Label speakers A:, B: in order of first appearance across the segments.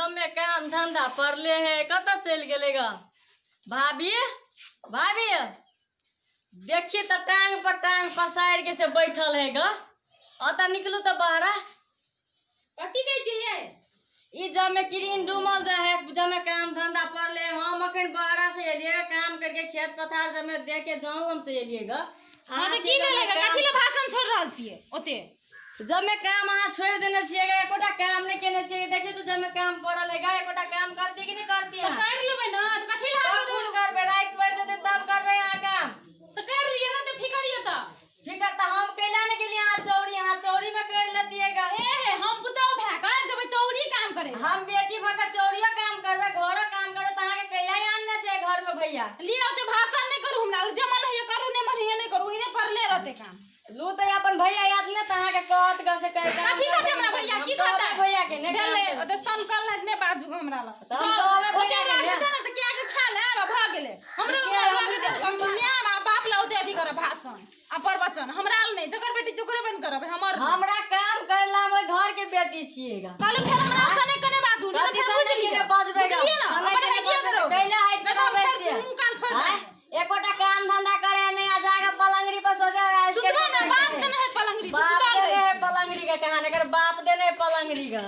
A: जमे काम धंधा पड़ले है, कतऽ चलि गेलै ग भाभी? भाभी देखिए तऽ टांग पर टांग पसारि के से बैठल है ग। अतऽ निकलू तऽ बहरा।
B: कथी कहै छियै?
A: ई जमे किरीन डूमल जा है, जमे काम धंधा पड़ले। हम अखन बहरा से एलिए काम करके, खेत पथार जमे देख के जौन से एलिए ग।
B: हँ तऽ की भेलै ग? कथी लए भाषण छोड़ि रहल छियै ओते?
A: जमे काम अहाँ छोड़ि देने छियै ग, एकोटा काम नहि केने छियै। देखियौ तऽ जमे काम पड़ल है ग, एकोटा काम करती कि नहि करती?
B: तऽ
A: अहाँ
B: कर लेबै ने, तऽ कथी लए
A: कखन करबै? राति पड़ि जेतै तब करबै अहाँ काम।
B: तऽ कर लिअ ने, तऽ फिकर यऽ तऽ
A: फिकर तऽ हम कैला ने गेलियै अहाँ चौरी, अहाँ चौरी में कर लेतियै ग।
B: ए हे, हम पुतहु भए कऽ जेबै चौरी काम करे?
A: हम बेटी भऽ कऽ चौरियो काम करबै, घरो काम करबै, तऽ अहाँके कैला आनने छै घर में भैया?
B: लिअ, ओते भाषण नहि करू हमरा। जे मन होइए करू, नहि मन होइए नहि करू। इने पड़ले रहतै काम।
A: लू तऽ अपन भैया याद ने तऽ अहाँके कहत ग से कर काम।
B: कथी कहतै हमरा भैया? की
A: हम कहबै
B: कहतै?
A: भैया के ने काम
B: भेलै
A: करबै।
B: ओते सनकल नहि नहि बाजू हमरा लग।
A: तऽ हम कहबै
B: ओते
A: भैया के
B: रह
A: ने।
B: जेतै ने तऽ किया के खा लेब आ भऽ गेलै। हमरो
A: के
B: ओकरा रह जेतै तऽ माय आ बाप लए ओते अथी करब भाषण आ प्रवचन। हमरा लए नहि, जकर बेटी छै ओकरे बन्द करब, हमर नहि।
A: हमरा काम करला हम ओहि घर के बेटी छियै ग।
B: कहलहुँ फेर हमरा सने कने बाजू, नहि तऽ
A: कथी
B: फेर
A: सने
B: बुझि लिअ।
A: केने बजबै ग?
B: बुझलियै ने?
A: सने
B: अपन
A: केने
B: हटिए
A: बजबै?
B: करो।
A: कैला हटि
B: नहि तऽ
A: के
B: फेर
A: छियै?
B: मुँह कान फोड़ि
A: आँय?
B: देब।
A: एकोटा काम धंधा करे नहीं आ जाके पलंगड़ी पर सो जाए।
B: सुतबे ने, बाप देने है पलंगड़ी पर
A: बाप
B: सुतल
A: देने
B: रहै
A: है
B: छी।
A: पलंगड़ी के कहानी, एकर बाप देने है पलंगड़ी के।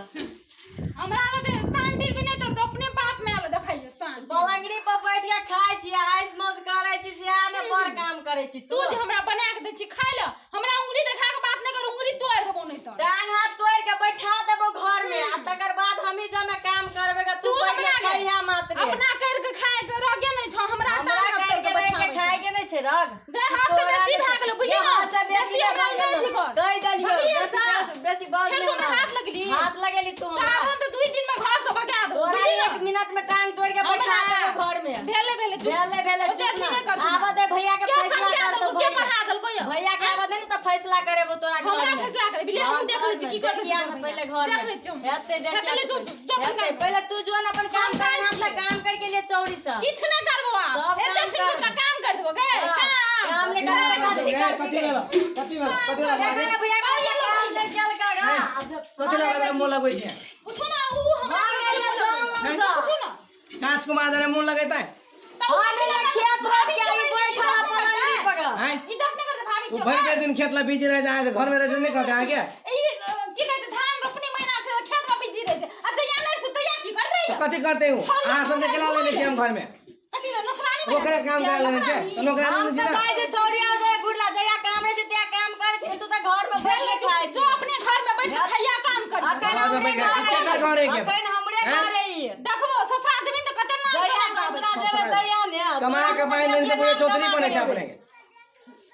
B: हमरा लग तऽ शांति भी नहि तोड़, अपने बाप माय लग देखैयो शांति।
A: पलंगड़ी पर बैठ के खाय छी, आइस मौज करे छी, सेहा में बड़ काम करे छी।
B: तू जे हमरा बना के दै छी खाय लए, हमरा उंगली देखा के बात नहि कर, उंगली तोड़ि देबो नहि तऽ।
A: टांग हाथ तोड़ के बैठा देबो घर में आ तकर बाद हमही जमे काम करबे ग, तू
B: तू
A: बैठ के
B: हमरा
A: खइहा मात्र।
B: अपना कर के खाय के रह नहि छौ, हमरा
A: हमरा
B: टांग हाथ तोड़
A: कर
B: के
A: के रह के
B: बैठाबै
A: खाय
B: छै।
A: के नहीं छै रग।
B: दे हाथ से बेसी भए गेलो, बुझली ने?
A: हाथ से बेसी
B: बेसी हमरा
A: भए
B: नहि
A: गेलो।
B: अथी कर।
A: कहि देलियौ
B: भगलियै
A: बेसी
B: सा।
A: बेसी बाज
B: फेर
A: नहि
B: तू हमरा
A: हमरा।
B: हाथ लगली?
A: हाथ लगेली तू हमरा।
B: चाहबो तऽ 2 दिन में घर से भगा देबो,
A: तोरा
B: बुझली ने?
A: एक मिनट में टांग तोड़ के बैठा
B: हमरा
A: देबो घर में।
B: भेले भेले चुप।
A: भेले भेले
B: ओते
A: चुप
B: अथी
A: ना।
B: नहि कर।
A: आबऽ दे भैया के,
B: के
A: फैसला
B: समझा
A: कर
B: देलको?
A: दो
B: के
A: भैया।
B: पढ़ा देलको यौ?
A: भैया के आबऽ दे ने तऽ फैसला करेबो तोरा घर
B: हमरा
A: में।
B: फैसला करे बिले, हमहूँ देख लै छी की करतै।
A: देखिया ने पहिले घर
B: देख
A: में
B: लै छियै हम।
A: हेतै, देखिया
B: हेतै, ले
A: तू
B: जो,
A: पहिले।
B: जो
A: हेतै,
B: अपना।
A: पहिले तू जो ने अपन काम
B: हम
A: कर,
B: जाइ
A: हम तऽ
B: छियै।
A: काम करके लिए चौरी से
B: किछु नहि करबो आब।
A: सब
B: एते
A: काम
B: सुनि
A: कर।
B: तोरा काम कर देबो गे।
A: हाँ,
B: काम
A: काम नहि करबै तऽ कथी
C: कथी
A: करबी?
C: भेल? कथी भेल? कथी भेल?
A: देखा ने भैया,
B: आइए लोग
A: काम नहि केलका गा।
C: कथी लगा मोन लगबै छै?
B: पूछू ने, उ हमरा
A: हम एलियै जौन लगसँ।
B: पूछू ने।
C: काँच कुमार जने मोन लगेतै?
B: तऽ उ
A: हम एलियै खेत रोपि के, ई बैठल है पलंगड़ी पर।
C: आँय?
B: इज्जत नहि करतै भाभी
C: ओ
B: के।
C: भरि भरि दिन खेत ला बिजी रहै छै, अहाँके घर में रहै छै नहि कहतै अहाँके?
B: ई की कहै छै, धान रोपनी महीना छै, खेत में बिजी रहै छै आ जहिया नहि छै तहिया की करतै
C: तऽ कथी करतै ओ? अहाँ सबके केना लेने छियै हम घर में?
B: कथी ले नौकरानी बना
C: ओकरे काम करा लेने छै तऽ नौकरानी
A: हम
C: नहि
A: तऽ
C: छै ने?
A: जाइ छै छौड़ी आ जाय घुरला, जहिया काम रहै छै तहिया काम करै छै, तू तऽ घर में बैठ के खाइ
B: जो अपने घर में बैठ के खैया काम कर।
A: अखन
C: घर में
A: हमरे
C: बैठ के-
A: घर है।
C: केकर घर है के?
A: अखन हमरे
C: हैं?
A: घर है ई।
B: देखबो ससुरा जमीन तऽ कते नाम
A: जहिया
B: कमा
A: ससुरा जेबै तहिया ने।
C: कमा के पानि लेने से पूरे चौधरी बने छै, अपने के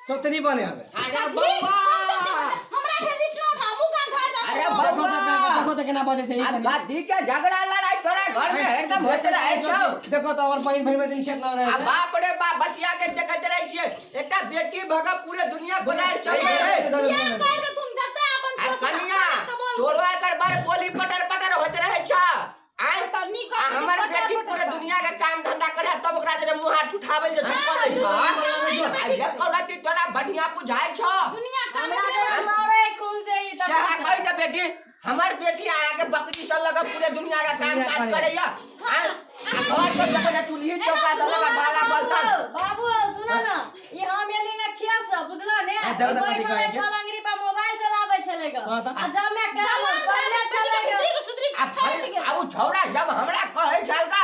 C: चौधरी बने हवे।
D: अरे बौआ,
B: हमरा फेर रिश्ता उठा मुँह कान झाड़ि दे।
D: अरे
C: देखो
D: बौआ,
C: तऽ देखो तऽ केना बजै छै ई
D: आ
C: कनि।
D: गद्दी के झगड़ा लड़ाई तोरा घर में हरदम होइत रहै छौ।
C: देखो तऽ और पानि भरि भरि दिन खेत लग
D: आ
C: रहै छै।
D: बाप रे बाप, बचिया के देखैत रहै छियै, एकटा बेटी भऽ कऽ पूरे दुनिया गोदारि चलै रहै।
B: बियाह कर दे तुम जते अपन
D: आ
B: सोच
D: कनिया
B: के बोल।
D: तोरो एकर बार बोली पटर पटर होइत रहै छ। आँय?
B: तऽ नीक
D: आ हमर
B: पटर
D: बेटी
B: पटर
D: पूरे
B: कर।
D: दुनिया के काम धंधा करे तब ओकरा जरे मुँह हाथ उठाबै जे तू करै छ। आ एको रति तोरा बढ़िया बुझाइ छ?
B: दुनिया काम
A: हमरा जरा लड़ै खून से ई तऽ।
D: सएह कहि दे बेटी, हमर बेटी अहाँके बकरी से लग पूरे दुनिया के काम काज करैया। आँय? आ घर पर जगह चूल्ही चौका से लगा बाला बर्तन।
A: बाबू सुन न, ई हम एली ने खेत से, बुझलो ने?
C: आ, दे दे
A: बैठल
C: कथी
A: है
C: कहै के?
A: पलंगड़ी पर मोबाइल चलाबै छलै ग।
C: हाँ तऽ।
A: आ जब मैं काम पढ़ले छलै ग।
B: सुतरी सुतरी
D: आ
B: फैल गेल।
D: आ उ छौड़ा जब हमरा कहै छल गा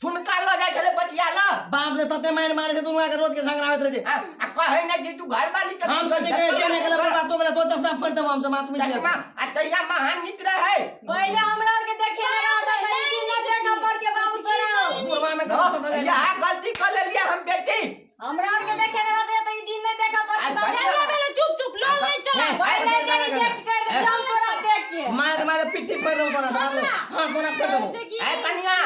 D: ठुनका लऽ जाइ छलै बचिया लऽ।
C: बाप रे, तते मारि मारे छै दुनू के, रोज के झगड़ा होइत रहै छै।
D: आ कहै नहि छी तू घरवाली के।
C: हम कथी कहै छियै? नहि गेलै बात तो गेलै तो चश्मा फोड़ि देबो हम से माथ में।
D: चश्मा आ तहिया महान नीक रहै।
A: पहिले हमरा आर के देखे ने रहता तऽ ई दिन नहि देखऽ पड़ते बाबू तोरा।
C: बुढ़वा में कथी सब
D: इएह गलती कऽ लेलियै हम बेटी।
A: हमरा आर के देखे ने रहते तऽ ई दिन नहि देखऽ पड़ते
D: आ
A: बाबू।
B: भेले भेले चुप चुप, लोल नहि चला।
A: पहिले जे रिजेक्ट कर दे हम तोरा देख के।
C: मारे मारे पिट्ठी फोड़ि देबो तोरा से। हां, तोरा फोड़ि देबो।
D: ए कनिया,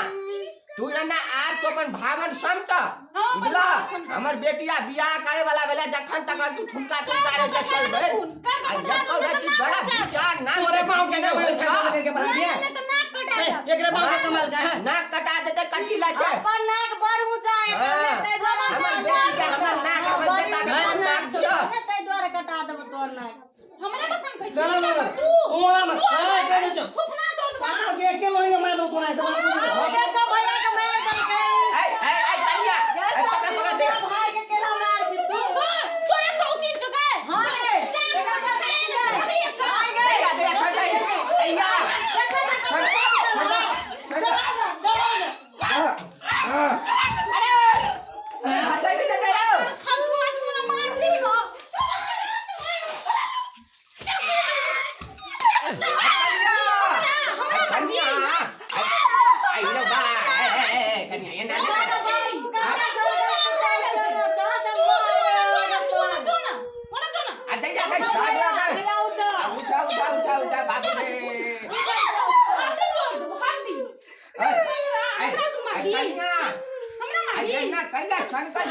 D: तू एना आब तो अपन भावन समट।
B: हाँ, अपन
D: बुझला?
B: भावन समट।
D: हमर बेटिया बियाह करे वाला भेलै, जखन तक तू ठुमका तुमका रे जे चलबै। आ जब रति बड़ा विचार ना
C: तोरे पाँव के
D: नहि
C: कमाल
D: होइ छौ।
C: फैसला करके बना दिया।
B: नहि तऽ नाक कटा
C: ए,
B: जायत।
C: एकरे पाँव के कमाल का है।
D: नाक कटा देतै कथी लै छै?
A: अपन नाक बड़ ऊंचा है।
D: हाँ।
A: ताहि दुआरे
D: हमर बेटी के हमर नाक, हमर
A: बड़ी
D: बेटा के
A: ऊंचा
D: कम नाक
A: छौ
D: दिअ।
A: ने, ताहि दुआरे कटा देबो तोर नाक।
B: हमरा पसंद कहै
C: चलो
B: छी
C: ना
B: तू।
C: तोरा मत हां कह दे।
B: थुथना तोड़ देबो।
C: के एके लोही में मार दो तोरा ऐसे।
B: मारबी?
D: कन्या
B: हमरा मारबी?
D: आ ना कन्या सनकल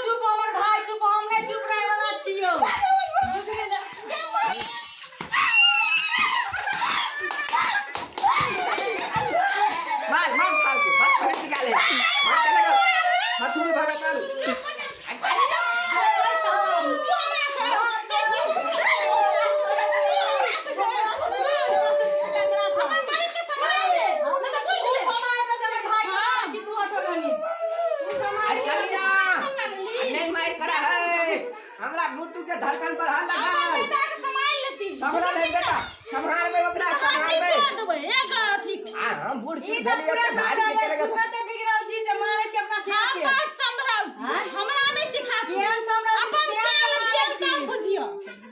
A: चुप हमर भाई चुप, हम नहि चुप रहे वाला छियौ।
D: मार मार खाओ के बात खरीद निकाले मार के लगा हाथ में भागा मार। आ कन्या नहीं मार करा है, हमरा मुट्टू के धड़कन बढ़ा लगा। संभरल है बेटा, संभरार में ओकरा संभरार में। आ हम बूढ़
A: ई
D: चूढ़
A: तऽ
D: भेलियै
A: पूरा
D: तऽ भारी के
A: संभरल है,
D: चले गेल।
A: तुरते बिगड़ल छी से मारै छी अपना साथ के।
B: हमरा नहि सिखा,
A: केहन संभरल छी,
B: अपन
A: से
B: साल
A: मारै
B: छियन
A: छी।
B: तब बुझियो।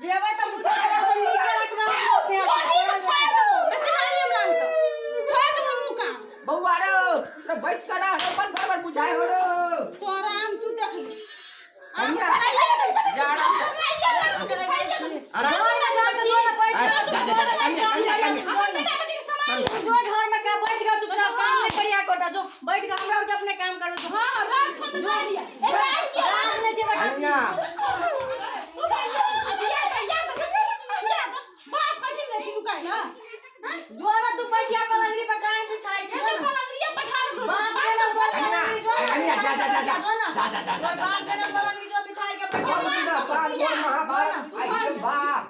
A: जेबै तऽ मुसलमान से नीके रखबै हम से।
B: गोटी के फाड़ देबो, बेसी मारी हमरा न तऽ फाड़ देबो मुँह कान।
D: बौआ रो रे, बैठ कर रह, अपन घर पर बुझाय हो रो।
B: तोरा हम तू देख ले।
D: कन्या जा अरे
A: घर में जाके जो ने बैठ
D: आ, जा, जा, जा, कन्या, कन्या, कन्या।
B: अपन बेटा बेटी के सम्हाल ले।
A: जो घर में का बैठ के चुपचाप काम नहीं करिया कोटा, जो बैठ के हमरा के अपने काम करो जो।
B: हाँ, राग छन तऽ खा लिया। ए, राग किया?
A: राग नहि छै तऽ
D: कन्या
B: बाप कथी में छी लुकाय ना?
A: जो ना तू बैठिया पलंगरी पर टांग बिछाई के
B: ए, तो पलंगरिया पठावे करो।
A: बाप के ना
D: कन्या,
A: पलंगरी जो ना।
D: कन्या, जा, जा, जा, जा।
A: जो ना।
D: जा, जा, जा, जा,
A: और बाप के ना पलंगरी जो बिछाई के बैठिया।
D: सब दिन साल भर महाभारत आई के बाप।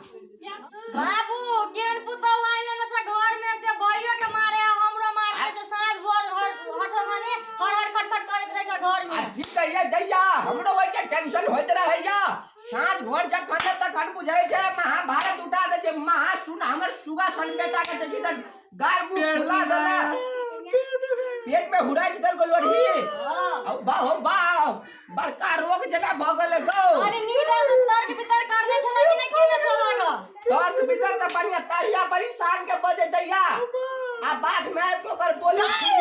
A: बाबू केहन पुतहु आइल न छ घर में से भइयो के मारे आ हमरो मारे छै, साँझ भोर हर हठो खने हर हर खटखट करैत रहै छै घर
D: आ
A: में।
D: की कहियै दैया, हमरो ओइके टेंशन होइत रहैया। साँझ भोर जखन तखन बुझै छै महाभारत उठा दै छै। महा सुन हमर सुगा सन बेटा के देखी तऽ गाल मुंह फुला देला, पेट में हुराइच देलको लोढ़ी।
A: हाँ।
D: औ बा हो बा, बड़का रोग जेना भऽ गेलै गौ।
A: अरे नीक से तर्क वितर्क करने छला कि नहि केने छला ग?
D: तर्क वितर्क तऽ बढ़िया तहिया बड़ी शान के बजे दैया, आ बाद में आबि के ओकर बोली खुलि